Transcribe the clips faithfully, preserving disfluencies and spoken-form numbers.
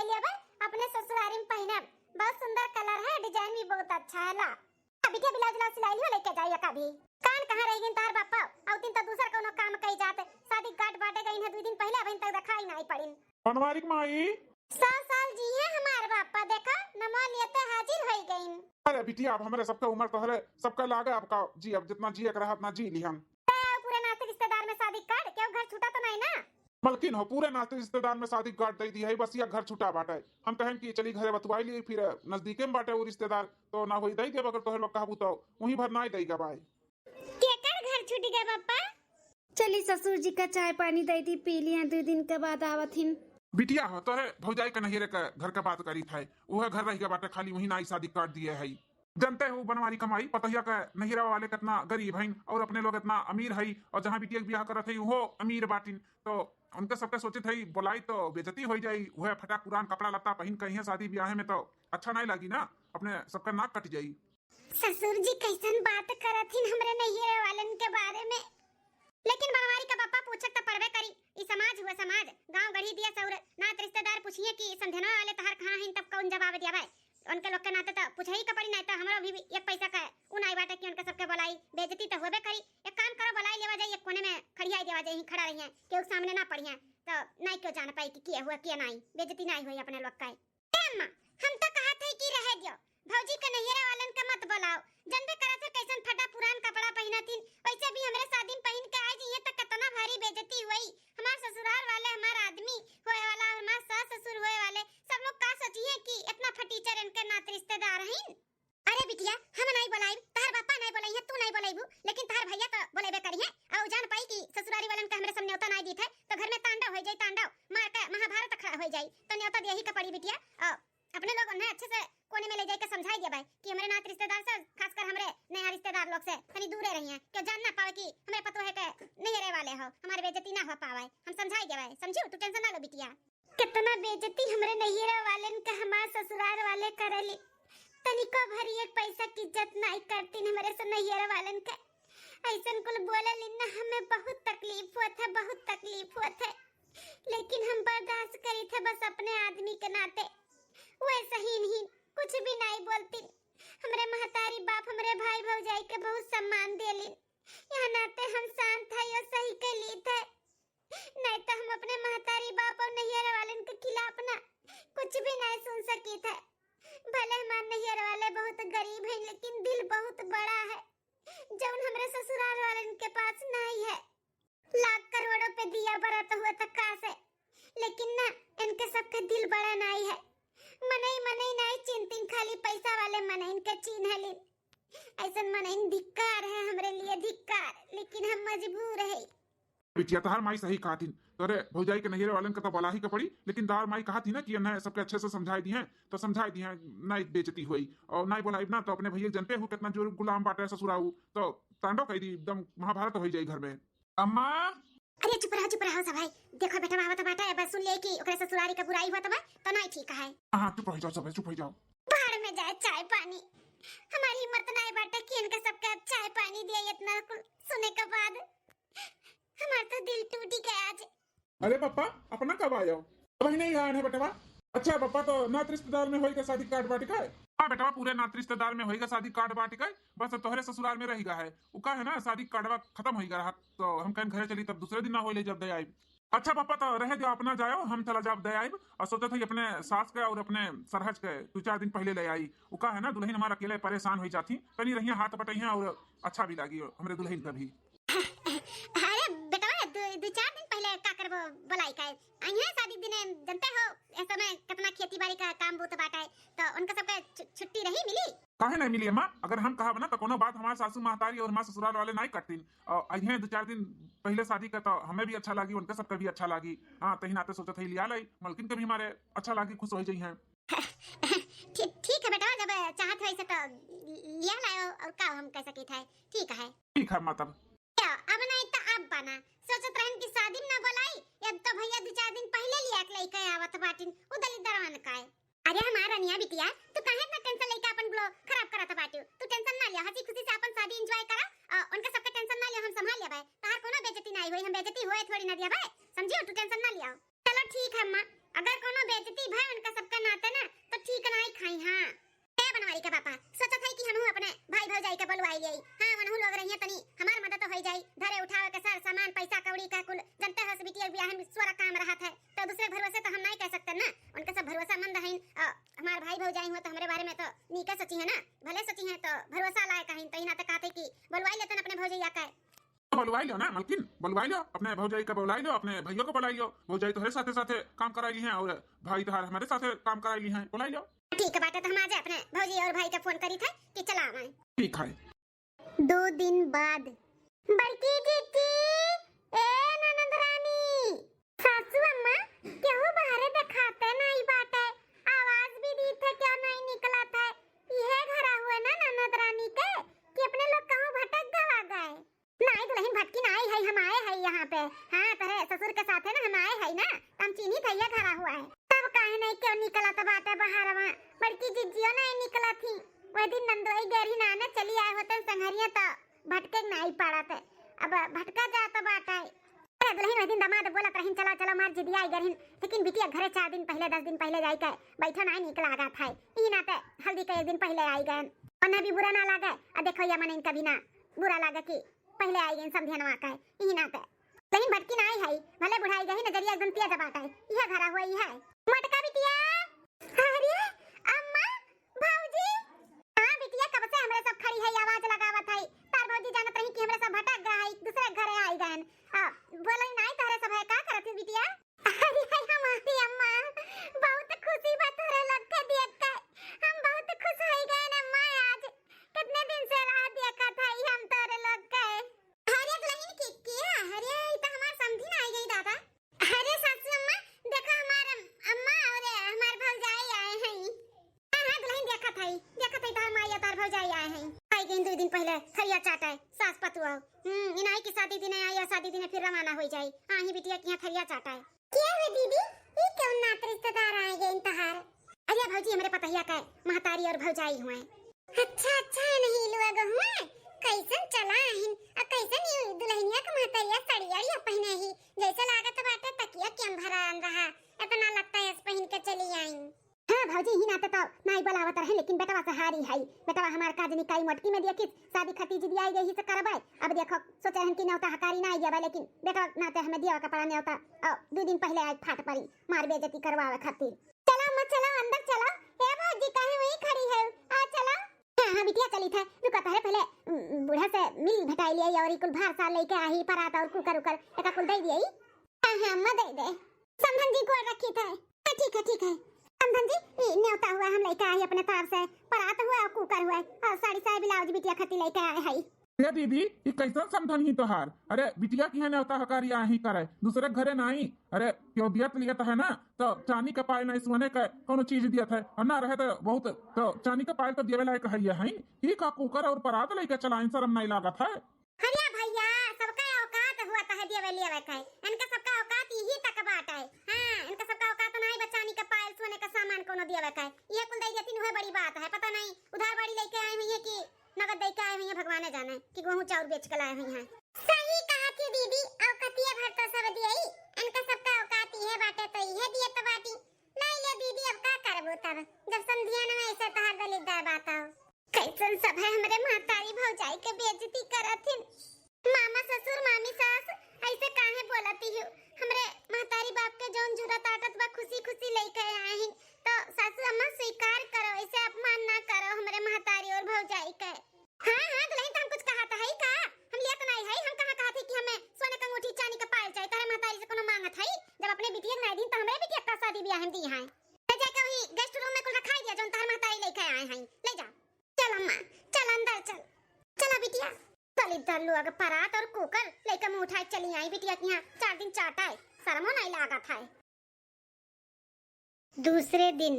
ले बे, अपने ससुरारी में पहिनब। बहुत सुंदर कलर है, डिजाइन भी बहुत अच्छा है। ला, अभी के ब्लाउज, ब्लाउज सिलाई लियो, लेके जाइए कभी। कान कहाँ रह गइन तोहर बापा? अउ दिन तो दूसर कउनो काम कई जात। शादी कार्ड बांटे गइन है दुइ दिन पहिले, अबहिन तक देखाई नाहीं पड़िन। बनवारी के माई। सौ साल जिहे हमार बापा, देखा, नमवा लियते हाजिर होई गइन। अरे बिटिया, अब हमरे सबके उमर तोहरे सबके लागे, अब का जी, अब जितना जिए के रहा उतना जी लिहन। ते पूरे नाते रिश्तेदार में शादी कार्ड, केहू घर छूटा तो नाहीं ना? मलकिन हो, पूरे नाते रिश्तेदार में शादी कार्ड दइ दी है, बस ये घर छूटा बाटे। हम कहेन कि चली घरे बतुआई ली, फिर नजदीके में बाटे वो रिश्तेदार, तो ना होई दइ देब, अगर तोहरे लोग कहबू तो वहीं भर नाहीं दइ गबाए। केकर घर छूट गए बापा? चली ससुर जी का चाय पानी दइ दी, पी लिया, दुइ दिन के बाद आवत हिन। बिटिया हो, तोहरे भौजाई के नहिरे के घर के बात करी थे, उहे घर रह गए बाटे खाली, वहीं नाहीं शादी कार्ड दिए है। जनते हो बनवारी के माई, पतोहिया के नहिरा वाले कितना गरीब हइन और अपने लोग इतना अमीर हई, और जहाँ बिटिया के बियाह करत हई उहो अमीर बाटिन, तो उनके सबके सोचित हई बोलाई तो बेइज्जती होइ जाई, उहे फटा पुरान कपड़ा लत्ता पहिन के इहे शादी बियाहे में तो अच्छा नाहीं लागी ना, अपने सबका नाक कट जाई। ससुर जी कइसन बात करत हिन हमरे नहिरे वालन के बारे में। लेकिन बनवारी का बापा पूछत त पड़बे करी, ई समाज हुआ समाज, गांव गढ़ी दिया सौर, नात रिश्तेदार पूछिए कि समधनवा वाले तहार कहाँ हइन, तब कौन जवाब दिया भाई? उनके लोग के नाते त पूछही का पड़ी, नाहीं त हमरो भी एक पैसा का उ नाहीं बाटे कि उनके सबके बोलाई, बेइज्जती त होबे करी। एक काम करो, बोलाई लेवा जाई, एक कोने में खड़ियाई देवा जाई, खड़ा रहिए, केहू के सामने ना पड़िए, तो नाहीं केहू जान पाई कि किए हुआ किए नाहीं, बेइज्जती नाहीं होई अपने लोग का। ए अम्मा, हम तो कहत है कि रहे दियो, भौजी के नैहरे वालन के मत बोलाओ। जनबे करत है कैसन फटा पुरान कपड़ा पहिनत हिन, वैसे भी हमरे शादी में पहिन के आइ जइहे त कितना भारी बेइज्जती हुई। हमार ससुराल वाले, हमार आदमी होए वाला, हमार सास ससुर होए वाले, सब लोग का सोचिहे कि इतना फटीचर इनके नात रिश्तेदार हइन। अरे बिटिया, हम नाहीं बोलाइब, तहार बापा नाहीं बोलइहे, तू नाहीं बोलइबू, लेकिन तहार भैया तो बोलेबे करिहे। अउ जान पाई कि ससुरारी वालन के हमरे सब न्योता नाहीं दीत है, तो घर में तांडव होइ जाई, तांडव, मार के महाभारत खड़ा होइ जाई। तो न्योता देही के पड़ी बिटिया। अ, अपने लोग उन्हें अच्छे से कोने में ले जाके समझाई देबे कि हमरे नात रिश्तेदार से, खासकर हमरे नया रिश्तेदार लोग से तनी दूरे रहिए, कि जान ना पावे कि हमरे पतोहे के नैहरे वाले हो, हमार बेइज्जती ना हो पावे। हम समझाई देबे, समझू? तू टेंशन ना लो बिटिया। कितना बेइज्जती हमरे नैहरे वालन के हमार ससुरार वाले करेली। तनिको भरी एक पैसा की इज्जत नाहीं करतीन हमरे से नैहरे वालन के। ऐसन कुल बोलेलिन ना, हमें बहुत तकलीफ होत है, बहुत तकलीफ होत है, लेकिन हम बर्दाश्त करीत है बस अपने आदमी के नाते। वैसे ही नहीं, कुछ भी नाहीं बोलतीन। हमरे महतारी बाप, हमरे भाई भौजाई के बहुत सम्मान देलिन, यह नाते हम शांत है, यो सही के लीत है। नाहीं तो हम अपने महतारी बाप और नैहर वालन के खिलाफ ना कुछ भी नाहीं सुन सकीत है। भले हमार नैहर वाले बहुत गरीब हैं, लेकिन दिल बहुत बड़ा है, जौन हमरे ससुराल वालन के पास नाहीं है। लाख करोड़ों पे दिया बरत हुआ त का से, लेकिन ना, इनके सबके दिल बड़ा नाहीं है। मनई मनई नाहीं चिन्हतिन, खाली पैसा वाले मनइन के चिन्हलिन। ऐसन मनइन धिक्कार है हमरे लिए, धिक्कार, लेकिन हम मजबूर है। बिटिया, तहार माई सही कहत हिन। तोरे भौजाई के नैहरे वालन के तो बोलाही के पड़ी, लेकिन तहार माई कहत ही ना कि इन्हें सबके अच्छे से समझाई दिहे, तो समझाई दिहे, नाहीं बेइज्जती होई। और नाहीं बोलाइब ना, तो अपने भैया जनते हो कितना जोर गुलाम बाटे ससुराऊ, तो तांडव कई दी, एकदम महाभारत होई जाई घर में। अम्मा। अरे चुप रहो, चुप रहो सब है। देखो बेटा, आवत बाटे, अब सुन ले कि ओकरे ससुरारी के बुराई हुआ तब, तो नाहीं ठीक है। हाँ, चुप हो जाओ सब है, चुप हो जाओ। भाड़ में जाए चाय पानी, हमारी हिम्मत नाहीं बाटे कि इनके सबके अब चाय पानी दिया, इतना कुल सुने के बाद। हमार तो दिल टूटी गया आज। अरे पप्पा, अपना कब आयो? अबही नाहीं आए हैं बेटवा। अच्छा पप्पा, तो नात रिश्तेदार में होइगा शादी कार्ड बाटिका है? हाँ बेटवा, पूरे नात रिश्तेदार में होइगा शादी कार्ड बाटिका है, बस तोहरे ससुराल में रहिगा है। उ का है ना, शादी कार्डवा खतम होइगा रहा, तो हम कहेन घरे चली, तब दूसरे दिन ना होई ले जब दे आइब। अच्छा पप्पा, तो रहे दियो, अपना जायो, हम चला जाब दे आइब। और सोचत है अपने सास के और अपने सरहज के दो चार दिन पहिले ले आई। उ का है ना, दुलहिन हमार अकेले परेशान होई जाती, तनी रहिया हाथ बटइहे और अच्छा भी लागी हमरे दुलहिन का भी। अरे बेटवा, दु, दु चार दिन पहिले का करबो बोलाई का? अइहे शादी दिने, जनते हो, ए समय कितना खेती बाड़ी का काम बूत बाटे, तो उनका सबके छु-, छुट्टी रही मिली? काहे नाहीं मिली अम्मा? अगर हम कहब ना तो कोनो बात हमार सासू महतारी और हमार ससुराल वाले नाहीं करतीन। और अइहे दु चार दिन पहिले शादी का तो हमें भी अच्छा लागी, उनका सबका भी अच्छा लागी। हाँ, तही नाते सोचत है लिया लाई, मलकिन के भी हमारे अच्छा लागी, खुश हो जाई हैं। ठीक, ठीक है बेटा, जब चाहत है ऐसे तो लिया लाओ, और का हम कह सकी थे। ठीक है। ठीक है माँ, तब। क्या, अब नाहीं तो अब बना। सोचत रहन कि शादी में ना बोलाई, अब तो भैया दो चार दिन पहिले लिया के लेके आवत बाटिन, उ दलिद्दरवन का है। अरे हमार रनिया बिटिया, तू काहे इतना टेंशन लेके अपन ग्लो खराब करत बाटियो? तू टेंशन ना लिया, हंसी खुशी से अपन शादी एंजॉय करा, और उनका सबका टेंशन ना लिया, हम संभाल लेबे। तहार कोनो बेइज्जती नाहीं होई, हम बेइज्जती होए थोड़ी ना दिया भाई, समझियो, तू टेंशन ना लिया। चलो ठीक है अम्मा, अगर कोनो बेइज्जती भय उनका सबका नाते ना, तो ठीक नाई खाई। हाँ, ए बनवारी का पापा, सोचत है कि हमहू अपने भाई भौजाई का बोलवाई लियाई। हाँ, वनहू लोग रहिए, तनी हमार मदद होई जाई, धरे उठावे के सर सामान, पैसा कौड़ी का कुल। जनते हो, बिटिया के बियाह में सोरा काम रहत है, तो दूसरे भरोसे तो हम नहीं कह सकते ना। उनके सब भरोसामंद हईन, और हमार भाई भौजाई हुआ तो हमरे बारे में तो नीके सोची है ना, भले सोची है तो भरोसा लायक हईन। तो इना तो कहते कि बोलवाई लेते अपने भौजैया का। तो बोलवाई लो ना मलकिन, बोलवाई लो, अपने भौजाई का बोलाई लो, अपने भैया को बोलाई लो। भौजाई तोहरे साथे साथे काम कराई ली हैं और भाई तोहार हमारे साथे काम कराई ली हैं, बोलाई लो। ठीक है बाटे, तो हम आज अपने भौजी और भाई का फोन करी थे कि चला आवे। ठीक है। दो दिन बाद। बड़की जीजी, ए ननद रानी। सासू अम्मा, केहू बाहरे देखाते नहीं बाटे, आवाज भी दी थे, क्या नहीं निकलत है। इहे घरा हुए ना ननद रानी के, कि अपने लोग कहूँ भटक गवा गए। नाई दुल्हन भटकी नाई है, हम आए हैं यहाँ पे। हाँ, तोहरे ससुर के साथे ना हम आए हैं ना, तो हम चीन्ही थे, ये घरा हुआ है। तब काहे नहीं क्यों निकलत बाटे बाहर? वहाँ बड़की जिज्जियो नहीं निकलत ही। वह दिन नंदोई गैर ही नाने चली आए होते संघरिया, तो भटके नाई पड़त है। अब भटका जात बाटे। अरे दुल्हन, वह दिन दामाद बोलत रहिन, "चलो, चलो, मार जिदिया आई गरहिन।" लेकिन बिटिया घरे चार दिन पहले, दस दिन पहले जाई के बैठो नाई निक लागत है। ई नाते हल्दी के एक दिन पहले आई गए। उन्हें भी बुरा ना लागे। आ देखो, या मन इनका भी ना बुरा लागे कि पहले आई गए समधियनवा के। ई नाते। लेकिन भटकी ना आई है, भले बुढ़ाई गई, नजरिया एकदम तेज बाटे। यह घरा हुआ, यह है। मोटका बिटिया। अरे, अम्मा, भौजी। हाँ बिटिया, कब से हमरे सब खड़ी है, आवाज लगावत है। तार भौजी जानत रही कि हमरे सब भटक गए है, दूसरे घरे आई गए। आ, बोले नाई तोहरे सब है, का करत है बिटिया? अरे हमारी अम्मा, बहुत खुशी बा तोहरे लोग के देख के। हम बहुत खुश हो गए ना अम्मा, आज कितने दिन से राह देखत है हम तोहरे लोग के। अरे दुल्हन की किया? अरे ई तो हमार समधी ना आई गई दादा। अरे सासू अम्मा, देखो हमार अम-, अम्मा और हमार भौजाई आए हैं। हाँ, हाँ, दुल्हन देखत हई, देखत हई, तोहर माई और तोहर भौजाई आए हैं। आई गई दो दिन पहले थरिया चाटे, सास पतुआ। हम्म, इनाई की शादी दिने आई और शादी दिने फिर रवाना हो जाई। हाँ, ही बिटिया के यहाँ थरिया चाटे। क्या हुआ दीदी? ई कौन नात रिश्तेदार आए गए तोहार? अरे भौजी, हमरे पतहिया के महतारी और भौजाई हुए। अच्छा, अच्छा, नहीं लोग हुए। कैसन चला आहिन? आ कैसन ई दुल्हनिया के महतरिया साड़ी आड़िया पहने ही? जैसे लागत बाटे तकिया के अंभरान रहा। इतना लगता है ऐसे पहन के चली आई। हाँ भौजी, ही नाते तो नाई बोलावत रहे, लेकिन बेटवा से हारी है। बेटवा हमार का जनी काई मोटकी में देखिस, शादी खतीज दिया गई से करबे। अब देखो, सोचे हन कि न्योता हकारी नाई देबे, लेकिन बेटवा नाते हमें दिया कपड़ा न्योता। और दो दिन पहले आज फाट पड़ी, मार बेइज्जती करवावे खातिर। चलो अम्मा, चलो अंदर चलो। ए भौजी, काहे वहीं खड़ी है? आ चलो। हाँ, हाँ बिटिया, चली थे। रुका, पहले, पहले, उम, बूढ़ा से मिल भटाई लिया और ई कुल भार सार लेके आई, परात और कुकर उकर, एका कुल दे दिया। हाँ, हाँ अम्मा, दे दे। समधन जी गोड़ रखी थे। हाँ, ठीक है, ठीक है। समधन जी, ई न्योता हुआ हम लेके आई अपने तरफ से, परात हुआ और कुकर हुआ और साड़ी साया ब्लाउज बिटिया खातिर लेके आए हई। ए दीदी, ई कैसन समधन ही तोहार? अरे बिटिया की है न्योता हकारी आही करे, दूसरे घरे नाई। अरे क्यों दियत लियत है ना, तो चांदी का पायल नहीं, सोने का कोनो चीज दियत है, और ना रहे तो बहुत, तो चांदी का पायल तो देवे लायक है ये है। ई का कुकर और परात लेके चलाइन, शर्म नहीं लागत है? अरे भैया, सबका औकात हुआ तो है देवे लेवे का, इनका सबका औकात यही तक बाटे। हाँ, इनका सबका औकात नहीं बा चांदी का पायल, सोने का सामान कोनो देवे का। ये कुल दे देती, वह बड़ी बात है। पता नहीं उधार बाड़ी लेके आए हुई है कि नगद दे के आए हुई हैं, भगवान जाने कि गेहूं चाउर बेच के लाए हुई हैं। सही कहा थी दीदी, औकातिये भर तो सब दिए, इनका सबका औकात इहे बाटे तो इहे दिए तो बाटी। ले ले दीदी, अब का करबो तब, जब समधिया न ऐसे तहार दलिद्दर बात हो। कैसन सब है हमरे महतारी भौजाई के बेइज्जती करत हिन। मामा ससुर, मामी सास, ऐसे काहे बोलती हो? हमरे महतारी बाप के जौन जुरत आटत बा, खुशी खुशी लेके आए हैं, तो सासू अम्मा स्वीकार करो, ऐसे अपमान ना करो हमरे महतारी और भौजाई के। हाँ, हाँ, दुल्हन, तो हम कुछ कहा तो है का? हम लिया तो नहीं है, हम कहाँ कहा थे कि हमें सोने का अंगूठी, चांदी का पायल चाहिए, तारे महतारी से कोनो मांगत है? जब अपने बिटिया के नहीं दी, तो हमरे बिटिया का शादी ब्याह में दी है। ले जाके वहीं guest room में कुल रखाई दिया, जौन तार महतारी लेके आए हैं, ले जा। चल अम्मा, चल अंदर चल। चला बिटिया, चली दल्लू अग परात और कुकर लेके मुंह उठाए चली आई बिटिया के यहाँ। चार दिन चाटा है, शर्मो नहीं लागत है। दूसरे दिन।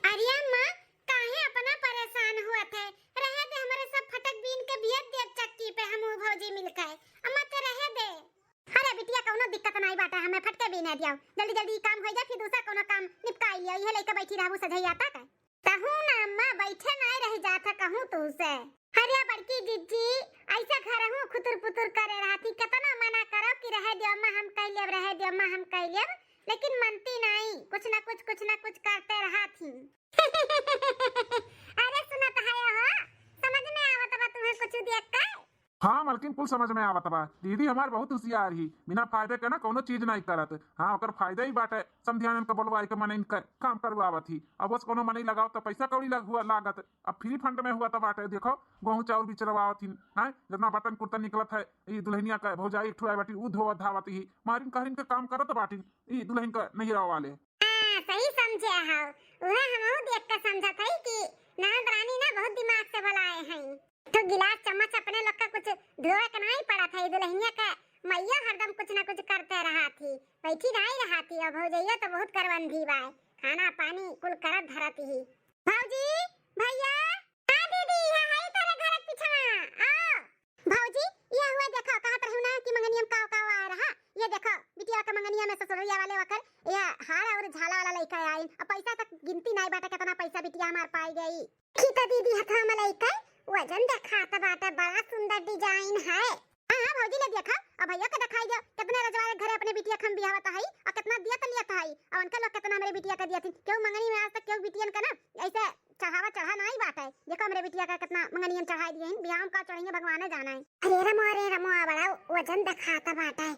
अरे अम्मा, काहे अपना परेशान हुआ थे? रहे दे, हमरे सब फटक बीन के बियत देब चक्की पे, हम ऊ भौजी मिलके। अम्मा, ते रहे दे। अरे बिटिया, कौनो दिक्कत नहीं बाटा, हमें फटके बीने दियो। जल्दी जल्दी ई काम हो जाए, फिर दूसरा कौनो काम निपटाई लियो। इहे लेके बैठी रहबू सजैया तक। तहू ना अम्मा, बैठे नाई रह जात है कहूँ तू से। अरे बड़की जिज्जी, ऐसे घरहू खुतुर पुतुर करे रहती, केतना मना करो कि रहे दियो अम्मा, हम कई लेब, रहे दियो अम्मा, हम कई लेब। लेकिन मनती नाई, कुछ ना कुछ, कुछ ना कुछ करते रहत ही। अरे सुनत है हो, समझ में आवत बा तुम्हें कुछ देख के? हाँ मलकिन, कुल समझ में आवत बा। दीदी हमार बहुत होशियार ही, बिना फायदे के ना कौनो चीज नहीं करत। हाँ, ओकर फायदा ही बाटे, समधियानन के बोलवाई के मनइन के काम करवावत ही। अब बस कौनो मनई लगाओ तो पैसा कौड़ी लग हुआ लागत, अब फ्री फंड में हुआ तो बाटे। देखो, गोहूँ चाउर बिचरवावत ही, हैं, जितना बर्तन कुर्तन निकलत है, ई दुल्हनिया का भौजाई एक ठो आए बाटी, ऊ धोवत धावत ही, मारिन कहरिन के काम करत बाटी, ई दुल्हन का नैहरा वाले। हाँ, सही समझे हो। उहे हमहू देख के समझत हई कि ननद रानी ना बहुत दिमाग से बोलाए हैं। तो गिलास चम्मच अपने लोग का कुछ धोए के नहीं पड़त है, दुल्हनिया का मैया हरदम कुछ ना कुछ करते रहत ही, बैठी नहीं रहत ही। और भौजैया तो बहुत करवंधी बाय, खाना पानी कुल करत धरत ही। भौजी, भैया, हाँ दीदी, यहाँ है तेरे घर के पीछे, आओ। भौजी, ये हुआ देखो, कहत रहू ना कि मंगनिया में काव काव आए रहा। ये देखो, बिटिया के मंगनिया में ससुररिया वाले वकर ये हार और झाला वाला लइका आइन। अब पैसा तक गिनती नहीं बाटे, कितना पैसा बिटिया हमार पाई गई। खी तो दीदी हथवा में लइका, वजन देखात बाटे, बड़ा सुंदर डिजाइन है। हाँ, हाँ भौजी, ले देखा, अब भैया के दिखाई दो, कितने रजवाड़े घरे अपने बिटिया के हम बियाहत हई, और कितना दियत लियत हई, और उनके लोग कितना हमरे बिटिया के दियत हई। केहू मंगनी में आज तक केहू बिटियन के ना ऐसे चढ़ावा चढ़ा नहीं बाटे। देखो हमरे बिटिया का कितना मंगनियन चढ़ाई दिए हैं, बियाह में का चढ़ेंगे भगवाने जाना है। अरे रमो, अरे रमो, बड़ा वजन दिखाता बाटे।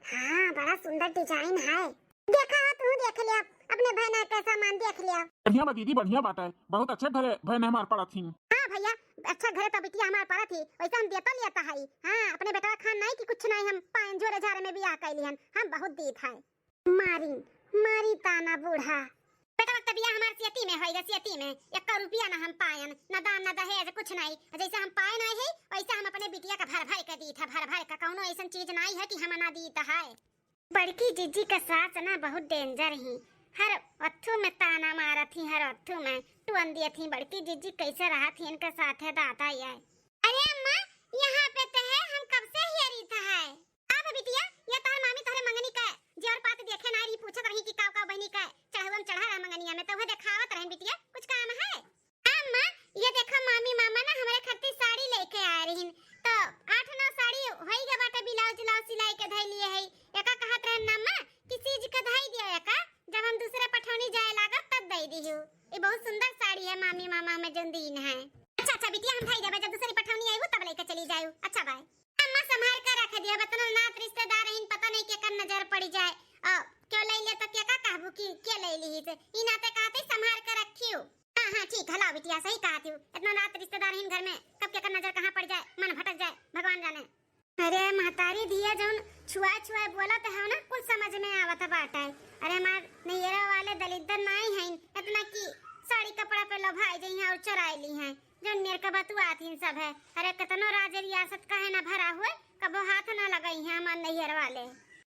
हाँ, बड़ा सुंदर डिजाइन है। देखा हो, तू देख लिया, अपने बहन के सामान देख लिया। बढ़िया बा दीदी, बढ़िया बाटे, बहुत अच्छे घरे बहन हमार पड़त ही। हाँ भैया, अच्छा घरे तो बिटिया हमार पड़त ही, वैसे हम देता लेता है। हाँ, अपने बेटवा खान नहीं कि कुछ नहीं, हम पाइन जोरे झारे में बियाह कैली हन, हम बहुत दीत है। मारी, मारी ताना बूढ़ा। बेटा, वक्त बियाह हमार सियती में होइगा, सियती में। एक्का रुपया ना हम पायन, ना दान, ना दहेज, कुछ नहीं। जैसे हम पाए नहीं है, वैसे हम अपने बिटिया का भर भर के दीत है, भर भर के। कौनो ऐसन चीज नहीं है कि हम ना दीत है। बड़की जीजी का सास ना बहुत डेंजर ही, हर अथू में ताना मारत ही, हर अथू में टुअन दियत ही। बड़की जीजी कैसे रहत ही इनके साथ है दादा ये। अरे अम्मा, यहाँ पे तो है, हम कब से हेरी था है। अब बिटिया, ये तोहर मामी तोहरे मंगनी का जेवर पात देखे ना रही, पूछत रही कि काव काव बहिनी का चढ़उआ में चढ़ा रहा मंगनिया में, तो वह देखावत रहे बिटिया, कुछ काम है? अम्मा, ये देखो मामी मामा ना हमरे खातिर साड़ी लेके आए रहीन, तो आठ नौ साड़ी होई गए बाटे, ब्लाउज उलाउज सिलाई के धई लिए है। एका कहत रहे ना अम्मा कि सीज के धई दियो एका, जब हम दूसरे पठौनी जाए लागब तब दई दिहू। ये बहुत सुंदर साड़ी है मामी मामा में जोन दीन है। अच्छा अच्छा बिटिया, हम धई देबे, जब दूसरी पठौनी आईबू तब लेके चली जायू। अच्छा बाय। अम्मा, संभार के रख दिया, बतना नात रिश्तेदार हैं, पता नहीं केकर नजर पड़ी जाए। आ, क्यों ले ले तो के का कहबू कि के ले ली से? ई नाते कहते संभार के रखियो। हाँ, हाँ, ठीक है, लाओ बिटिया, सही कहत हूँ। इतना नात रिश्तेदार हैं घर में, कब केकर नजर कहाँ पड़ जाए, मन भटक जाए, भगवान जाने। अरे महतारी धिया, जौन छुआ छुआ बोलत है ना, कुछ समझ में आवत बाटे। अरे हमार नैहरा वाले दलिद्दर नहीं हैं, इतना कि साड़ी कपड़ा पे लोभाई जइहें और चुराई लीहें। जौन मेर के बतुआत इन सब है। अरे, केतनो राज रियासत काहे ना भरा हुए, कबो हाथ ना लगाई है हमार नैहर वाले।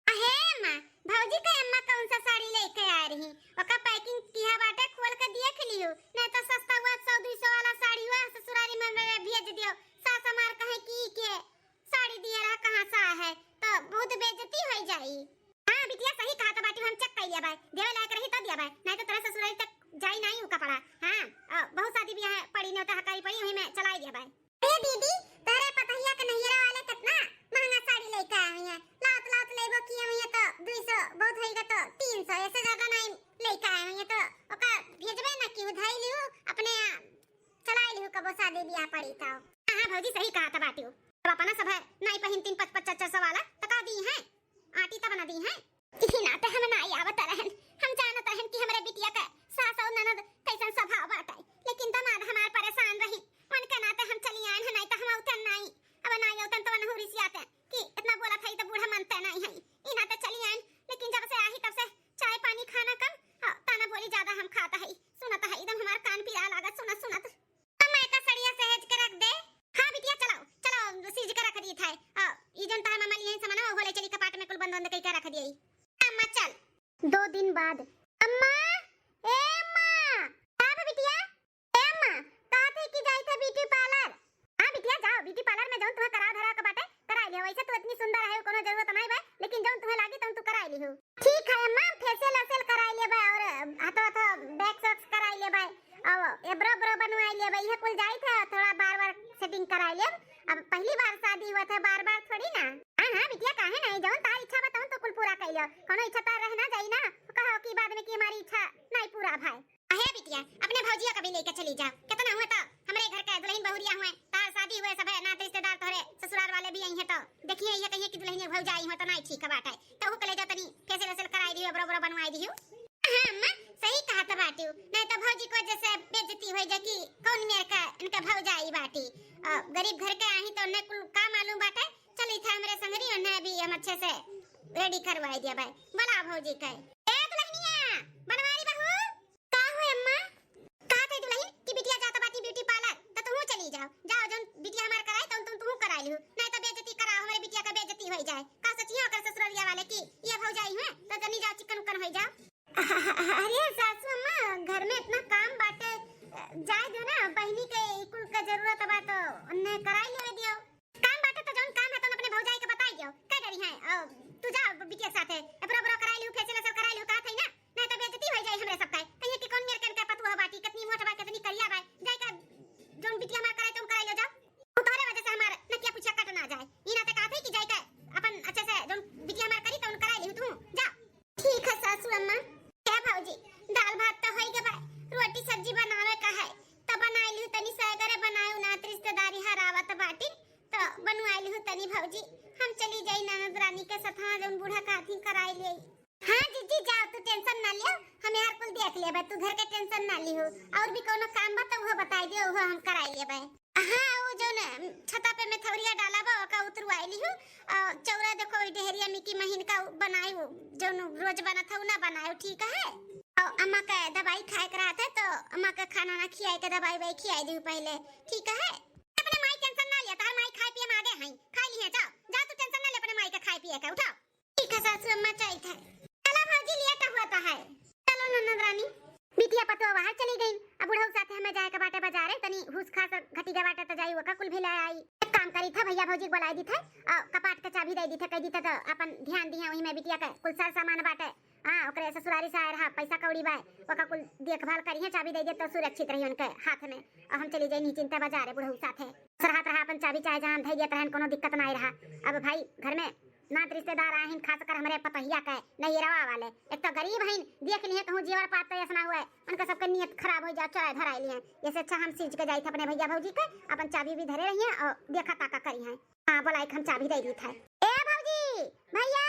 अहे माँ, भौजी के अम्मा कौन सा साड़ी लेके आ रही? ओका packing किहा बाटे, खोल के देख लियो, नहीं तो सस्ता हुआ सौ दुई सौ वाला साड़ी हुआ ससुरारी में मेरे भेज दियो। सास हमार कहे कि के साड़ी दिया रहा, कहाँ सा है, तो बहुत बेइज्जती हो जाई। हाँ बिटिया, सही कहा तो बाटी, हम check कर लिया बाय, देवे लायक रही तो दिया बाय, नहीं तो तेरा ससुरारी तक जाई नहीं उ कपड़ा। हाँ, अ, बहुत शादी ब्याह पड़ी, न्योता हकारी पड़ी, वही में चलाई दिया बाय। अरे दीदी, तोहरे पतहिया के नैहरा वाले कितना महंगा साड़ी लेके आए हुए हैं, लात लात लेबो किए हुए हैं तो दुई सौ, बहुत होइगा तो तीन सौ, ऐसे ज्यादा नहीं लेके आए हुए हैं, तो ओका भेजबे ना कि उधाई लियो, अपने यहाँ चलाई लियो, कबो शादी ब्याह पड़ी तो। हाँ, हाँ भौजी, सही कहा था बाटी, अब अपना सब है, नाई पहिन तीन पाँच पाँच चार चार सौ वाला, तो का दी है? आटी तब ना दी है। इही नाते हम ना आवत रहन, हम जानत रहन कि हमरे बिटिया का सास और ननद कैसन स्वभाव बाटे, लेकिन दामाद हमार परेशान रही, मन के नाते हम चली आयन है, नहीं तो हम उठन नहीं, अब ना उठन तो वनहु रिसियाते कि इतना बोला था, ई तो बूढ़ा मनते नहीं है, ई नाते चली आयन, लेकिन जब से आही तब से चाय पानी खाना कम, हाँ, ताना बोली ज्यादा हम खाता है, सुनत है, एकदम हमार कान पिरा लागत सुनत सुनत। अम्मा, एका सड़िया सहेज के रख दे। हाँ बिटिया, चलाओ, चलाओ, सीज के रख दी था। आ, ई जन तहार मामा लिए सामान, वो ले चली कपाट में कुल बंद बंद कई के रख दिए। अम्मा, चल। दो दिन बाद। अम्मा, ए अम्मा, का बा बिटिया? ए अम्मा, कहा थे कि जाई थे beauty parlour। हाँ बिटिया, जाओ, beauty parlour में जौन तुम्हें करा धरा के बाटे, कराई लियो। वैसे तू इतनी सुंदर है, कोनो जरूरत नहीं बा, लेकिन जौन तुम्हें लागी, तौन तू कराई लियो। ठीक है अम्मा, facial वेशियल कराई लेबे और हाथो हाथो wax वैक्स कराई लेबे और eyebrow ब्रो बनवाई लेबे, ये कुल जाई थे, थोड़ा बार बार setting कराई लेब। अब पहली बार शादी हुआ था, बार बार थोड़ी ना। हाँ, हाँ बिटिया, काहे नहीं, जौन तार इच्छा बा तौन तो कुल पूरा कइलो। कौनो इच्छा तार रह ना जाई ना, कहो कि बाद में कि हमारी इच्छा नहीं पूरा भाई। अहे बिटिया, अपने भौजिया का भी लेके चली जाओ। कितना हुआ तो हमरे घर के दुल्हन बहुरिया हुए, तार शादी हुए, सब नात रिश्तेदार तोहरे ससुराल वाले भी आई हैं, तो देखिए ये कहिए कि दुल्हनिया भौजाई हुए तो नहीं ठीक बात है। तो वो कले जाओ तनी facial वेशियल कराई दियो, eyebrow ब्रो बनवाई दियो। हाँ अम्मा, सही कहा तो बाटी, नहीं तो भौजी को जैसे बेइज्जती हो जाए कि कौन मेर का इनका भौजाई बाटी। अ, गरीब घर के आही तो उन्हें कुल का मालूम बाटे। चली था हमरे संगरी, उन्हें भी हम अच्छे से ready करवाई दिया भाई। बोला भौजी के। ए दुल्हनिया, बनवारी बहू, का हो अम्मा? का थे दुल्हन कि बिटिया जाता बाटी beauty parlour, तो तू चली जाओ। जाओ जौन बिटिया हमार कराए तो तुम तू कराई लियो, नहीं तो बेइज्जती कराओ, हमारे बिटिया का बेइज्जती हो जाए। का सोचिए ओकर ससुररिया वाले कि ये भौजाई हुए तो जनी जाओ चिकन उकन हो जाओ। अरे सासू अम्मा, घर में इतना काम बाटे, जाए दो ना, बहिनी के ई कुल का जरूरत बा तो उन्हें कराई लेवे दियो। काम बाटे तो जौन काम है तो अपने भौजाई के बताई दियो, का डरी है? अ, तू जा बिटिया के साथे, eyebrow ब्रो कराई लियो, facial वेशियल कराई लियो, कहा था ना, नहीं तो बेइज्जती हो जाए हमरे सबका। कहिए कि कौन मेर कन का पतुआ बाटी, कितनी मोट बा, कितनी करिया बा, जाए का जौन बिटिया हमार कराए तो कराई लो जाओ। तू तोहरे वजह से हमार नकिया पुछिया कट ना जाए। ई ना ते कहा थे कि जाए का अपन अच्छे से जौन बिटिया हमार करी तो कराई लियो तू, जा। ठीक है सासू अम्मा। क्या भौजी, दाल भात तो होई गवा, रोटी सब्जी बनावे का है, तो बनाई लिहू तनी सैगरे बनाए, नात रिश्तेदारी हरावत बाटिन, तो बनवाई लिहू तनी भौजी। हम चली जाई ननद रानी के सथवा, जौन बूढ़ा काथी कराई ले। हाँ जीजी जाओ, तू tension ना लियो, हम यार कुल देख लेबे, तू घर के tension ना लिहू। और भी कोनो काम बा तो वो बताई दियो, वो हम कराई लेबे। हाँ, वो जौन, अम, छता पे मेथौरिया डाला बा, ओका उतरवाई लिहू। अ, चौरा देखो, ओई डेहरिया में की महीन का बनाई, वो जौन रोज बनत है, उ ना बनाई, ठीक है? अ, अम्मा के दवाई खाए के रहत है, तो अम्मा के खाना ना खियाए के, दवाई ववाई खियाए दिहू पहले, ठीक है? अपने माई tension ना लिया, तार माई खाए पिए में आगे हैं, खाई ली है, जाओ, जाओ, तू tension ना ले अपने माई के खाए पिए के, उठाओ। ठीक है सासू अम्मा, चलत है। चलो भौजी, late हुआ तो है। चलो ननद रानी। बिटिया पतोह बाहर चली गई, अब बुढ़ऊ साथे हमें जाए के बाटे बाजारे, तनी हुस खास घटी गए बाटे तो जाई ओका कुल भी ले आई। एक काम करी था, भैया भौजी के बुलाई दी थे, और कपाट के चाबी दे दी थे, कह दी थे तो अपन ध्यान दिहे वही में बिटिया के कुल सर सामान बाटे। हाँ, ओकरे ससुरारी से आए रहा, पैसा कौड़ी बा, ओका कुल देखभाल करिहे, चाबी दे दे तो सुरक्षित रही उनके हाथ में। और हम चली जाई निश्चिंता बाजारे बुढ़ऊ साथे। सरहत रहा अपन चाबी, चाहे जहाँ धैर्य रहन, कोनो दिक्कत ना रहा। अब भाई घर में नात रिश्तेदार आहिन, खास कर हमरे पतहिया के नैहरवा वाले, एक तो गरीब हईन, देख लिए कहूँ जीवन पात तो ऐसा ना हुए, उनका सबके नियत खराब हो जाए, चोराई धराई लिए। ऐसे अच्छा हम सींच के जाई थे अपने भैया भौजी के, अपन चाबी भी धरे रहिए और देखा ताका करी हैं। हाँ, बोला एक हम चाबी दे दी था। ए भौजी, भैया।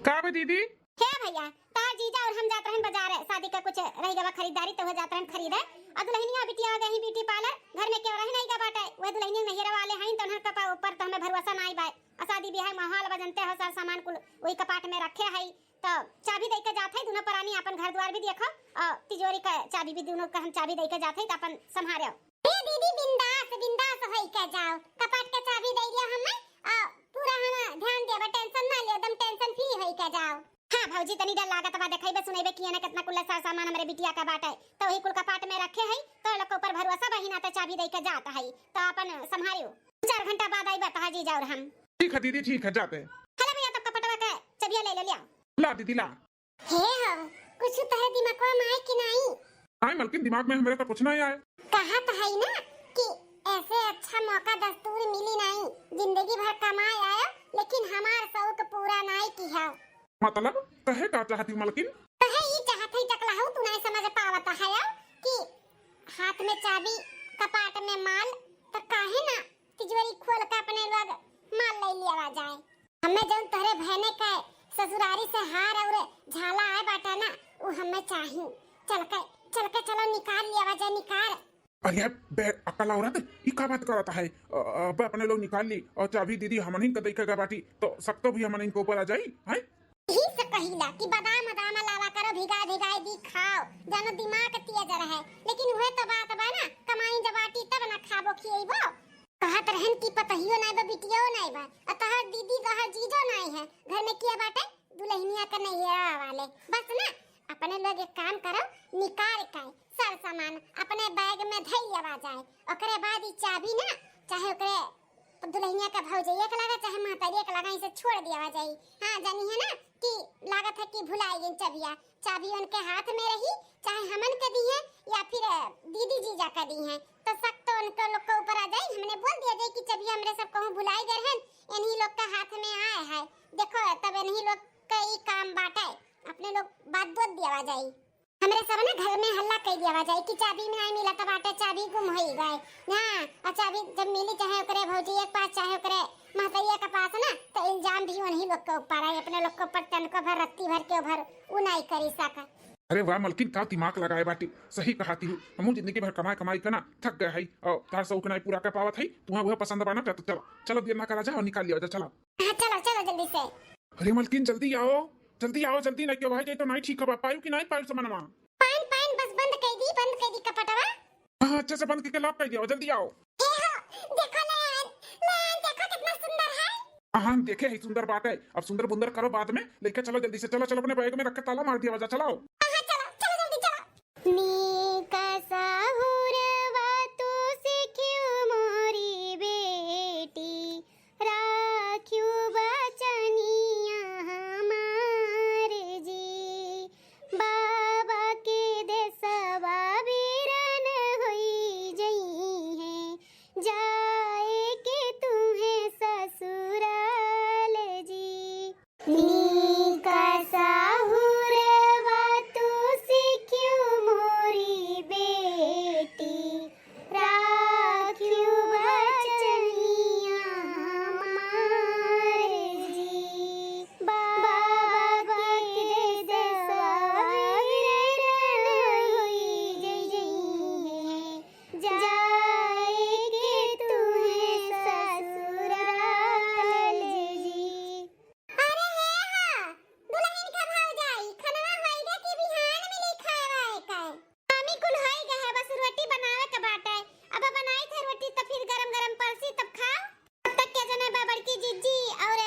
का बे दीदी? हे भैया, तार जीजा और हम जात रहन बाजार, शादी का कुछ रह गवा खरीदारी, तो वो जात रहन खरीदे। और दुल्हनिया बिटिया आ गई beauty parlour, घर में क्यों रह नहीं गा बाटे, वह दुल्हनिया नैहरवा वाले हैं, तो उन्हन का ऊपर तो हमें भरोसा ना आई बाय। और शादी ब्याह माहौल बा, जनते हो, सर सामान कुल वही कपाट में रखे है। तो चाबी दे के जात है, दोनों परानी अपन घर द्वार भी देखो और तिजोरी का चाबी भी, दोनों का हम चाबी दे के जात है, तो अपन संभारो। ए दीदी, बिंदास, बिंदास होई के जाओ, कपाट के चाबी दे दिया हमें, आ, पूरा हम ध्यान देबे, tension ना ले, एकदम tension free होई के जाओ। हाँ भौजी, तनी डर लागत बा, देखइबे सुनइबे किए ना कितना कुल सर सामान हमरे बिटिया का बाटे, तो वही कुल कपाट में रखे है, तो लोग के ऊपर भरोसा बहिना, तो चाबी दे के जात है, तो अपन संभारियो। चार घंटा बाद आइबे तहा जीजा और हम। ठीक है दीदी, ठीक है, जाते। हेलो भैया, तब कपटवा के चबिया ले ले लिया। ला दीदी, ला। हे हो, कुछ तहे दिमागवा में आए कि नहीं? आए मलकिन, दिमाग में हमरे तो कुछ नहीं आए। कहत है ना कि ऐसे अच्छा मौका दस्तूर मिली नहीं, जिंदगी भर कमाए आयो, लेकिन हमार शौक पूरा नहीं किया। मतलब, कहे का चाहती मलकिन? कहे ई चाहत है, जकलहू तू नहीं समझ पावत है कि हाथ में चाबी, कपाट में माल, तो काहे ना तिजोरी खोल के अपने लोग माल ले लिया जाए। हमें जौन तोहरे बहने के ससुरारी से हार और झाला आए बाटा ना, उ हमें चाही। चल के, चल के चलो निकाल लिया जाए, निकाल। अरे बे अकल औरत, ई का बात करत है? अ, अबे अपने लोग निकाल ली और चाबी दीदी हमनिन के देखे के बाटी, तो सब तो भी हमनिन के ऊपर आ जाई, हैं? यही से कहिला कि बादाम उदाम लावा करो, भिगा भिगाई दी खाओ, जानो दिमाग तेज रहे। लेकिन उहे तो बात बा ना, कमाई जब बाटी तब ना खाबो खिएबो। कहत रहन कि पतहियो नाई बा, बिटियो नाई बा, आ तहार दीदी तहार जीजो नाई है, घर में किया बाटे दुल्हनिया के नैहरा वाले। बस ना, अपने लोग एक काम करो, निकाल के सर सामान अपने बैग में धई लेवा जाए, ओकरे बाद ई चाबी ना, चाहे ओकरे दुल्हनिया के भौजैया के लगा, चाहे महतारिया के लगा, इसे छोड़ दिया जाए। हाँ, जानी है ना कि लागत है कि भुलाई गई चबिया, चाबी उनके हाथ में रही, चाहे हमन के दी है या फिर दीदी जीजा के दी है, तो शक तो उनके लोग के ऊपर आ जाई। हमने बोल दिया जाई कि चाबी हमरे सब कहूँ भुलाई गए हैं, इन्हीं लोग के हाथ में आए है। देखो, तब इन्हीं लोग का ई काम बाटे, अपने लोग बात बोल दिया जाई। हमरे सब ना घर में हल्ला कई दिया जाई कि चाबी नहीं मिला, तब बाटे चाबी गुम होई गए। हाँ, और चाबी जब मिली चाहे ओकरे भौजी एक पास, चाहे ओकरे महतैया के पास ना, तो इल्जाम भी उन्हीं लोग के ऊपर है, अपने लोग के ऊपर तनको भर, रत्ती भर के भर उ नहीं करी सका। अरे वाह मलकिन, का दिमाग लगाए बाटी, सही कहाती हूँ। हमहू जिंदगी भर कमाई कमाई के ना थक गए हई, और तार शौक नहीं पूरा कर पावत हई। तुहा वह पसंद बा ना, तो चलो, चलो देर ना करा जा और निकाल लिया जा, चलो। हाँ, चलो, चलो जल्दी से। अरे मलकिन, जल्दी आओ, जल्दी आओ, जल्दी, नहीं के भाई जाए तो नहीं ठीक होबा। पायु कि नहीं पायु समनवा? पाइन, पाइन, बस बंद कर दी, बंद कर दी कपटवा। हाँ, अच्छे से बंद करके लॉक कर दिया, जल्दी आओ। ए हो, देखो नयन, नयन देखो कितना सुंदर है। हाँ, देखे ही सुंदर बात है, अब सुंदर बुंदर करो बाद में, लेके चलो जल्दी से, चलो, चलो, अपने बैग में रख के ताला मार दिया जा, चलाओ। हाँ, हाँ, चलो, चलो जल्दी चलो। नीक सहुरवा तू सिख्यू मोरी बेटी, राख्यू बचनिया हमार जी। बाबा के देसवा बीरन होई जइहें, जाए के तुहें ससुराल जी। नीक सहुरवा तू सिख्यू मोरी बेटी, राख्यू बचनिया हमार जी। बाबा के देसवा बीरन होई जइहें, जाए के तुहें ससुराल जी। अरे हे हा, दुलहिन का भौजाई, खनवा होइगा कि बिहान मिली खाए वाए का? मामी कुल होइगा है, बस रोटी बनावे के बाटे। अब बनाई थे रोटी तो फिर गरम गरम परसी तब खाओ। तब तक के जने बा बड़की जिज्जी और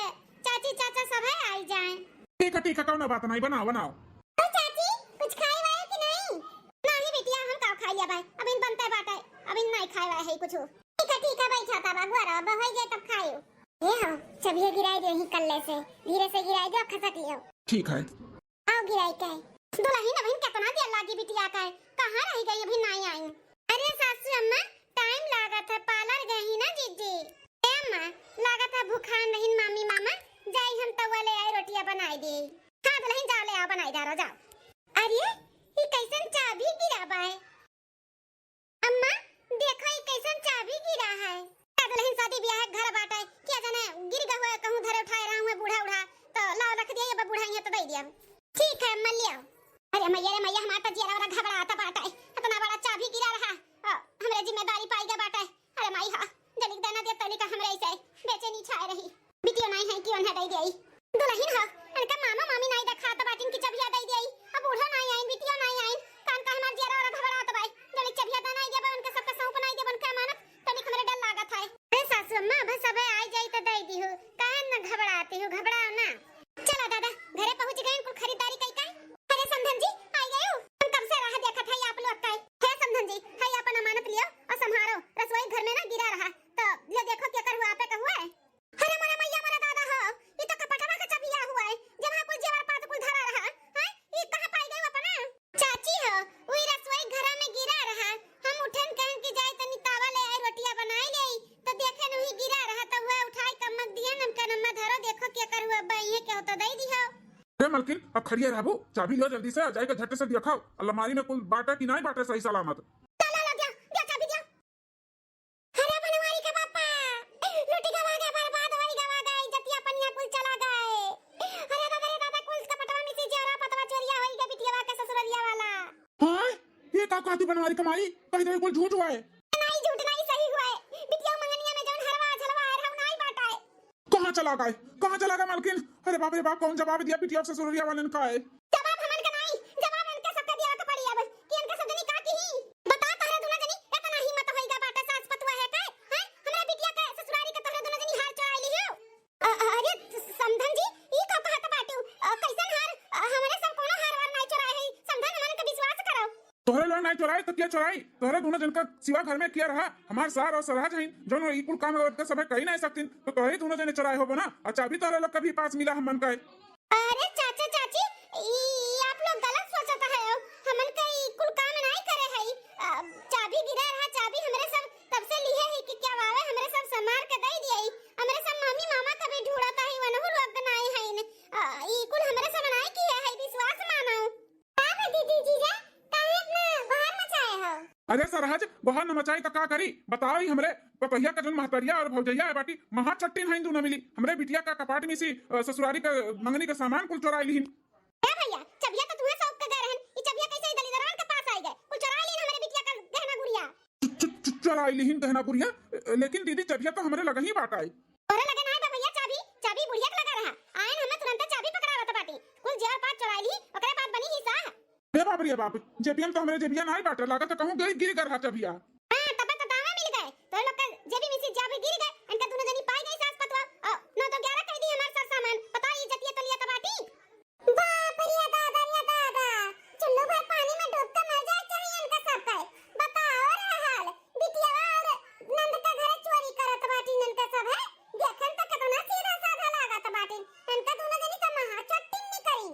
चाची चाचा सब है आई जाए। ठीक है, ठीक है, कौनो बात नहीं, बनाओ, बनाओ। तो चाची, कुछ खाए वाए कि नहीं? नहीं बिटिया, हम का खाई लेबे, अभी बनते बाटे, अभी नहीं खाए वाए है कुछ। ठीक है, ठीक है, बैठा तब अगुआ रहो, अब होई जाए तब खाइयो। ए हो, चबिया गिराई दे यहीं कल्ले से, धीरे से गिराई दे, खसक लियो। ठीक है। आओ गिराई के। दुलहिन अभी कितना देर लागी बिटिया का, कहाँ रह गई, अभी नहीं आई? अरे सासू अम्मा, टाइम लागत है, पार्लर गई ना जिज्जी। ए अम्मा, लागत है भूखान रहीन मामी मामा, जाई हम तवा ले आई, रोटिया बनाई दे। हाँ दुलहिन, जाओ ले आओ, बनाई दे रहो, जाओ। अरे, ई कैसन चाबी गिरा बाय? अम्मा, देखो ई कैसन चाबी गिरा है। का दुलहिन, शादी ब्याह के घर बाटे, क्या जाने गिर गए हुए, कहूँ धरे उठाए रहा हुए बूढ़ा उढ़ा, तो लाओ रख दिया, ये बूढ़ा यहाँ तो दे दिया। ठीक है अम्मा, ले आओ। अरे मैया रे मैया, हमार तो जियरा वाला घबरात बाटे, इतना बड़ा चाबी गिरा रहा, अ, हमरे जिम्मेदारी पाई गए बाटे। अरे माई हा, जलिक देना दे तनिका हमरे ऐसे बेचैनी छाए रही। बिटियो नाई है कि उन्हें दे देई। दुलहिन हा, इनका मामा मामी नाई देखात बाटिन कि चबिया दे देई। अब बूढ़ो नाई आइन, बिटियो नाई आइन, कान का हमार जियरा और घबरात बाई। जलिक चबिया दे नाई देबा, उनके सबके सौंप नाई देबा, उनके अमानत, तनिक हमरे डर लागत है। अरे सासू अम्मा, अब सबे आई जाई त दे दिहो, काहे न घबराती हो, घबराओ ना। चला दादा, घरे पहुँच गए, कुल खरीदारी कई का। अरे समधन जी, आई गए हो? हम कब से राह देखत है आप लोग का। हे समधन जी, है अपन अमानत लियो और संभारो, रसोई घर में ना गिरा रहा, तो ले देखो क्या करुआ आपे का हुआ है। अरे मोरे मैया, मोरे दादा हो, ई तो कपटवा के चबिया हुआ है, जहाँ कुल जेवर पात कुल धरा रहा, हैं? ई कहाँ पाई गए अपना? चाची हो, उई रसोई घरा में गिरा रहा, हम उठन कहन कि जाए तनी तावा ले आई, रोटिया बनाई ले आई, तो देखे नहीं गिरा रहा, तो वह उठाई कम्मक दिए नमका नम्मा धरो, देखो क्या करुआ बा, ये क्या होता, दे दिहो। ए मलकिन, अब खड़िया रहबू, चाबी लो जल्दी से, जाए के झट से देखो, अलमारी में कुल बाटा कि नहीं बाटे सही सलामत। ला, ला, ला, दिया, दिया, चाबी दिया। अरे बनवारी के बापा, लुटी गवा गए, बर्बाद होई गवा गए, इज्जतिया पनिया कुल चला गए। अरे दादा रे दादा, कुल कपटवा में से जेवरा पतवा चोरिया होई गए, बिटियावा के ससुररिया वाला। हाँ, ये का कहती बनवारी के माई, कही दे कुल झूठ हुआ है। नहीं झूठ नहीं, सही हुआ है। बिटिया मंगनिया में जौन हरवा झलवा आए रहा, उ नहीं बाटा है। कहाँ चला गए, कहाँ चला गए मलकिन? अरे बाप रे बाप, कौन जवाब दिया बिटिया ससुररिया वालन का है? जवाब हमन के नाई, जवाब इनके सबके दिया के पड़ी अब, कि इनके सब जनी का किही। बता तहरे दुनो जनी, इतना हिम्मत होई गा बाटे सास पतुआ है के? हैं? हमरा बिटिया के ससुरारी के तहरे दुनो जनी हार चोराई लिहो। अ-, अ-, अरे स-, समधन जी, ई का कहत बाटू? अ, कैसन हार? अ, हमरे सब कोनो हार वार नाई चोराए हई। समधन, हमन के विश्वास करो। तोहरे लोग नाई चोराए तो क्या चोराई? तोहरे दुनो जन का सिवा घर में किया रहा? हमार सार और सरहज हईन, जौन ई कुल काम औरत के सभे कही नाई सकतीन, तो तोहरे दुनो जने चोराए होबो ना, और चाबी तोहरे लोग के भी पास मिला हमन का। अरे चाचा चाची, ई, ई आप लोग गलत सोचत है, हमन का ई कुल काम नाई करे है। अ, चाबी गिरा रहा, चाबी हमरे अरे सरहज, बहा न मचाई त का करी? बताओ, ई हमरे पतोहिया का जौन महतरिया और भौजैया है बाटी, महाछट्टिन हईन दूनो मिली। हमरे बिटिया का कपाट में से, अ, ससुरारी का मंगनी का सामान कुल चोराई लिहिन। ए भैया, चबिया तो तुहे सौंप के गए रहन, ई चबिया कैसे ई दलिदरवन के पास आई गए? कुल चोराई लिहिन हमरे बिटिया का गहना गुड़िया। च-, च-, च-, चोराई लिहिन गहना गुड़िया? लेकिन दीदी, चबिया तो हमरे लगे ही बाटा है। तोरे लगे नाई बा भैया चाबी, चाबी बुढ़िया के लगे रहा। आयन हमें तुरंते चाबी पकड़ावत बाटी। कुल जेवर पात चोराई ली, ओकरे बाद बनी ही साह। रे बाप रे बाप, जेबिया में तो हमरे जेबिया नाई बाटे, लागत है कहूँ गिर, गिर गए रहा चबिया। हाँ, तबे तो दावा मिल गए। तोरे लोग के जेबी में से चाबी गिर गए, इनका दोनों जनी पाई गई सास पतवा। अ, नौ दो ग्यारह कह दी हमार सर सामान। बताओ, ई जतिया तलिया का बाटी? बाप रे दादा रे दादा, चुल्लू भर पानी में डूब के मर जाए चाहिए इनका सब का। बताओ रे हाल, बिटियावा और नंद का घरे चोरी करत बाटी इनका सब है। देखन त कितना सीधा साधा लागत बाटी। इनका दोनों जनी का महाछट्टिन निकरी।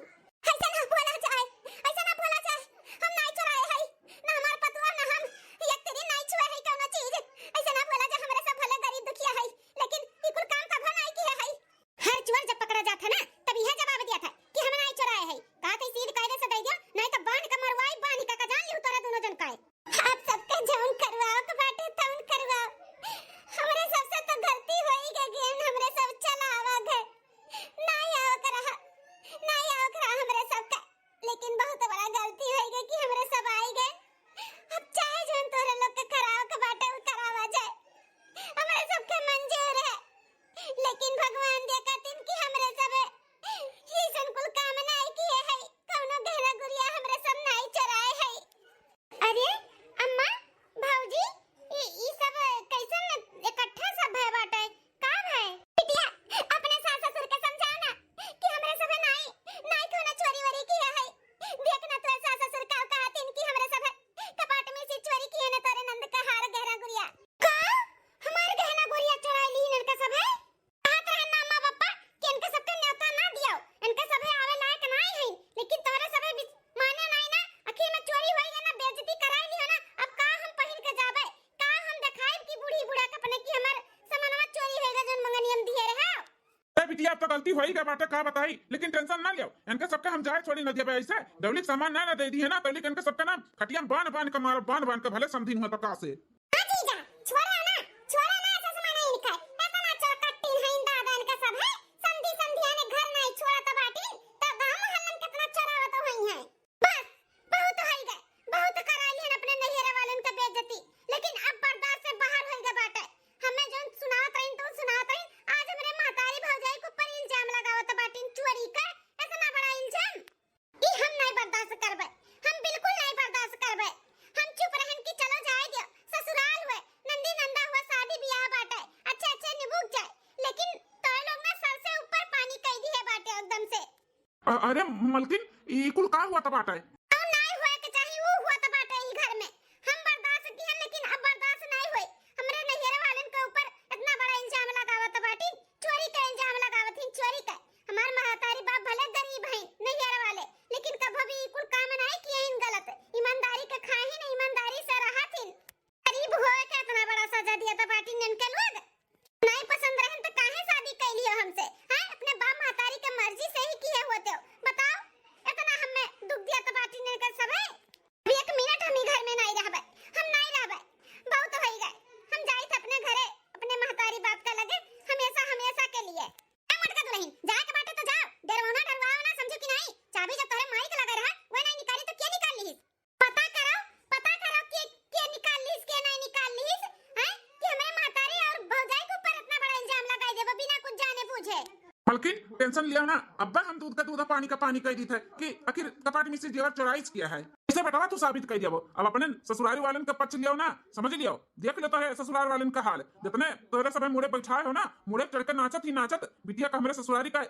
ऐसा ना बोला जाए, ऐसा ना बोला जाए। हम नाई चोराए हई, ना हमार पतुआ, ना हम। एक तेरी नाई छुए हई कौनो चीज। ऐसा ना बोला जाए, हमरे सब भले गरीब दुखिया हई, लेकिन ई कुल काम कभो नाई किए हई। हर चोर जब पकड़ा जात है ना, तब यह जवाब दिया था कि हम नाई चोराए हई। का तई सीध कायदे से दे दियो, नाई तो बांध के मरवाई, बांध के का जान लिहू तोरा दोनों जन काए। आप सबके जौन करवाओ के बाटे तौन करवाओ। हमरे सबसे तो गलती होई गई, हमरे सब चला आवा घर। नाई आओ के रहा, नाई आओ के रहा हमरे सबका। लेकिन बहुत बड़ा गलती होई गई कि हमरे सब आई गए। अब चाहे जौन तोरे लोग के कराओ के बाटे उ करावा जाए, हमरे सबके मंजूर है। लेकिन भगवान देखतिन कि हमरे सब ही सन कुल काम नाई किए है, कौनो गहना गुड़िया हमरे सब नाई चोराए है। अरे अम्मा, भौजी, ई, ई सब कैसन इकट्ठा सब भय बाटे? का भय? बिटिया, अपने सास ससुर के समझाओ ना कि हमरे सभे नाई, नाई कोनो चोरी वोरी किया है। देख ना तोर सास ससुर का कहतिन कि हमरे सभे कपाट में से चोरी किए ना तोरे नंद का हार गहना गुड़िया। का? हमार गहना गुड़िया चोराई ली इनका सभे? कहत रहे मामा पापा कि इनके सबके न्योता ना दियो, इनके सभे आवे लायक नाई है, लेकिन तोहरे सभे बिच-, माने नाई ना, आखिर में चोरी होई गए ना, बेइज्जती कराई लियो ना, अब का हम पहिन के जाबे, का हम देखाइब कि बूढ़ी बूढ़ा के अपने कि हमार सामानवा चोरी होई गए जौन मंगनी हम दिए रहे। ए बिटिया, अब तो गलती होई गए बाटे, का बताई, लेकिन tension ना लियो, इनके सबके हम जाए छोड़ी न देबे ऐसे, जौलिक सामान ना, ना दे दी है ना, तौलिक इनके सबके ना खटिया में बांध बांध के मारो, बांध बांध के भले समधिन हुआ तो का से। हाँ जीजा, छोड़ा ना, छोड़ा ना, ऐसा सामान नहीं लिखा है। इतना चौकट्टीन है इन दादा इनका सब है। समधी समधिया ने घर नहीं छोड़ा तो बाटी, तो गांव मोहल्ला में कितना चोरावत हुई है। बस, बहुत होई गए, बहुत करा लिहन अपने नैहरे वालन के बेइज्जती, लेकिन अब बर्दाश्त से बाहर होई गए बाटे। हमें जौन सुनावत रही, तो सुनावत रही, आज हमरे महतारी भौजाई के ऊपर इल्जाम लगावत बाटिन चोरी का, इतना बड़ा इल्जाम। ई हम नाई बर्दाश्त करबे, हम बिल्कुल नाई बर्दाश्त करबे। हम चुप रहन कि चलो जाए दियो, ससुराल हुए, नंदी नंदा हुए, शादी बियाह बाटे, अच्छे अच्छे निबुक जाए, लेकिन तोय लोग ना सर से ऊपर पानी कई दिए बाटे एकदम से। अ-, अरे मलकिन, ई कुल का हुआ त बाटे? और नाई हुए के चाही, ऊ हुआ त बाटे ई घर में। हम बर्दाश्त किहन, लेकिन अब बर्दाश्त नाई होई। हमरे नैहरे वालन के ऊपर इतना बड़ा इल्जाम लगावत बाटी, चोरी का इल्जाम लगावत हिन, चोरी का। हमार महतारी बाप भले गरीब हैं, नैहर वाले, लेकिन कभो भी ई कुल काम नाई किए इन गलत। ईमानदारी के खाहिन, ईमानदारी से रहत हिन। गरीब होए के इतना बड़ा सजा दिया था बाटी ननके लोग। नाई पसंद रहन तो काहे शादी कैली हो हमसे? हैं? अपने बाप महतारी के मर्जी से ही किए होते हो। बताओ, इतना हमें दुख दिया था बाटी ननके सब है। अब एक मिनट हम ई घर में नाई रहबे, हम नाई रहबे। बहुत होई गए, हम जाइत अपने घरे, अपने महतारी बाप का लगे हमेशा, हमेशा के लिए। ए मोटका दुलहिन, जाए के बाटे तो जाओ, डरवाओ ना, डरवाओ ना, समझो कि नाई? चाबी जब तोहरे माई के लगे रहा, वह नाई निकाली तो के निकाल लीस? पता करो, पता करो के, के निकाल लीस, के नाई निकाल लीस, हैं? कि हमरे महतारी और भौजाई के ऊपर इतना बड़ा इल्जाम लगाई देबो बिना कुछ जाने बूझे। मलकिन, tension लियो ना, अब्बे हम दूध का दूध, पानी का पानी कह दी थे कि आखिर कपाट में से जेवर चोराइस किया है। इसे बेटवा तू साबित कर दियो, अब अपने ससुरारी वालन का पक्ष लियो ना, समझ लियो, देख लेता है ससुराल वालन का हाल। जितने तोहरे सभे मुड़े बैठाए हो ना, मुड़े चढ़ के नाचत ही नाचत बिटिया का हमरे ससुरारी का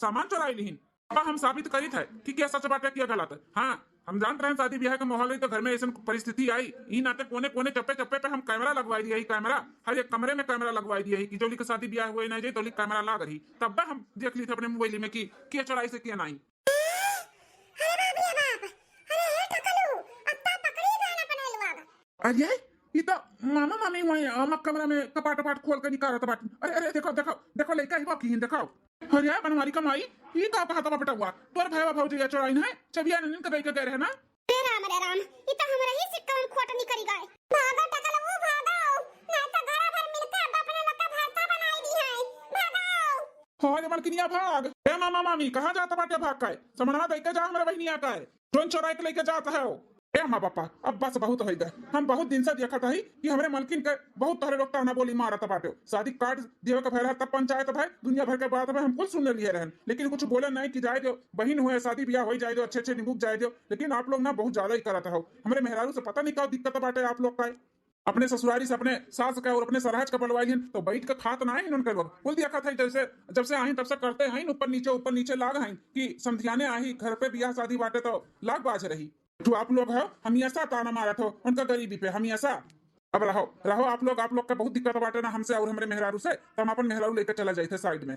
सामान चोराई लिहिन। अब हम साबित करी थे कि क्या सच बाटे, क्या गलत। हाँ, हम जानत रहे शादी ब्याह के माहौल है तो घर में ऐसन परिस्थिति आई, ई नाते कोने कोने चप्पे चप्पे पे हम कैमरा लगवाई दिया ही, कैमरा हर एक कमरे में कैमरा लगवाई दिया ही कि जौली के शादी ब्याह हुए ना जाए तौली कैमरा लाग रही। तब हम देख ली थे अपने मोबाइल में कि के चोराई से के नाई। अरे बाप रे बाप, अरे हे टकलू, अब तो पकड़ी गए ना अपने लोग। अरे ई तो मामा मामी वहीं अमक कमरा में कपाट वपाट खोल के निकारत बाटी। अरे अरे देखो देखो देखो लइका ही बाकी हिन देखो। अरे बनवारी का माई, ई का कहत बा बेटवा, तोर भाईवा भौजैया चोराइन है, चबिया ननिन के दई के गए रहे ना। हे राम रे राम, ई तो हमरा ही से कौन खोट निकल गए। भागो टकलबू, भागो, नहीं तो घरा भर मिलके अब अपने लोग का भरता बनाई दी है। भागो। हाँ रे मलकिनिया, भाग। ए मामा मामी, कहाँ जात बाटे भाग के? समनवा दे के जा हमरे बहिनिया के। जोन चोराई के लेके जात है। ए माँ पापा, अब बस बहुत होइ गए। हम बहुत दिन से देखत हई कि हमरे मलकिन के बहुत तहरे लोग ताना बोली मारत बाटे। शादी कार्ड देवे के भैला तब पंचायत भाई, दुनिया भर के बात में हम कुल सुन लिए रहन, लेकिन कुछ बोले नहीं कि जाए दो, बहिन हुए, शादी ब्याह हो जाए दो, अच्छे अच्छे निमुक जाए दो। लेकिन आप लोग ना बहुत ज्यादा ही करत हो। हमरे मेहरारू से पता नहीं का दिक्कत बाटे आप लोग का। अपने ससुरारी से अपने सास का और अपने सरहज का बलवाई लिहन, तो बैठ के खात ना है उनके लोग। बोल दिया खात है जैसे, जब से आई तब से करते हैं ऊपर नीचे, ऊपर नीचे लाग हैं कि समधियाने आही घर पे, ब्याह शादी बाटे तो लाग बाज रही। तो आप लोग हो हमेशा ताना मारत हो उनका गरीबी पे हमेशा। अब रहो, रहो आप लोग, आप लोग का बहुत दिक्कत बाटे ना हमसे और हमरे मेहरारू से, तो हम अपन मेहरारू लेके चला जाए थे साइड में।